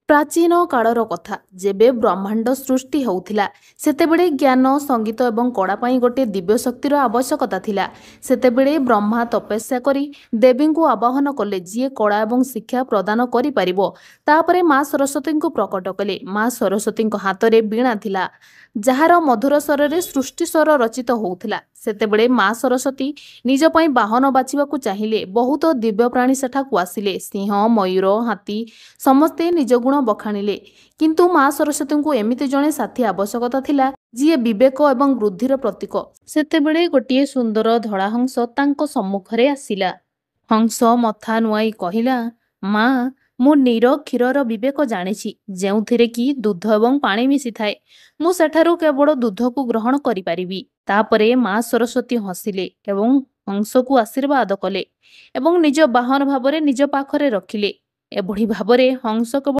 ପ୍ରାଚୀନ କାଳର କଥା, ଯେବେ ବ୍ରହ୍ମାଣ୍ଡ ସୃଷ୍ଟି ହେଉଥିଲା, ସେତେବେଳେ ଜ୍ଞାନ, ସଙ୍ଗୀତ ଏବଂ କଳା ପାଇଁ ଗୋଟିଏ ଦିବ୍ୟ ଶକ୍ତିର ଆବଶ୍ୟକତା ଥିଲା। ସେତେବେଳେ ବ୍ରହ୍ମା ତପସ୍ୟା କରି ଦେବୀଙ୍କୁ ଆବାହନ କଲେ, ଯିଏ କଳା ଏବଂ ଶିକ୍ଷା ପ୍ରଦାନ କରିପାରିବ। ତାପରେ ମା ସରସ୍ୱତୀଙ୍କୁ ପ୍ରକଟ କଲେ। ମା ସରସ୍ୱତୀଙ୍କ ହାତରେ ବୀଣା ଥିଲା, ଯାହାର ମଧୁର ସ୍ୱରରେ ସୃଷ୍ଟି ସ୍ୱର ରଚିତ ହେଉଥିଲା। ସେତେବେଳେ ମା ସରସ୍ୱତୀ ନିଜ ପାଇଁ ବାହନ ବାଛିବାକୁ ଚାହିଁଲେ। ବହୁତ ଦିବ୍ୟ ପ୍ରାଣୀ ସେଠାକୁ ଆସିଲେ। ସିଂହ, ମୟୂର, ହାତୀ ସମସ୍ତେ ନିଜ ଗୁଣ ବଖାଣିଲେ। କିନ୍ତୁ ମା ସରସ୍ୱତୀଙ୍କୁ ଏମିତି ଜଣେ ସାଥୀ ଆବଶ୍ୟକତା ଥିଲା, ଯିଏ ବିବେକ ଏବଂ ବୃଦ୍ଧିର ପ୍ରତୀକ। ସେତେବେଳେ ଗୋଟିଏ ସୁନ୍ଦର ଧଳା ହଂସ ତାଙ୍କ ସମ୍ମୁଖରେ ଆସିଲା। ହଂସ ମଥା ନୁଆଁଇ କହିଲା, ମା, ମୁଁ ନୀର କ୍ଷୀରର ବିବେକ ଜାଣିଛି, ଯେଉଁଥିରେ କି ଦୁଧ ଏବଂ ପାଣି ମିଶିଥାଏ। ମୁଁ ସେଠାରୁ କେବଳ ଦୁଧକୁ ଗ୍ରହଣ କରିପାରିବି। ତାପରେ ମା ସରସ୍ୱତୀ ହସିଲେ ଏବଂ ହଂସକୁ ଆଶୀର୍ବାଦ କଲେ ଏବଂ ନିଜ ବାହନ ଭାବରେ ନିଜ ପାଖରେ ରଖିଲେ। ଏଭଳି ଭାବରେ ହଂସ କେବଳ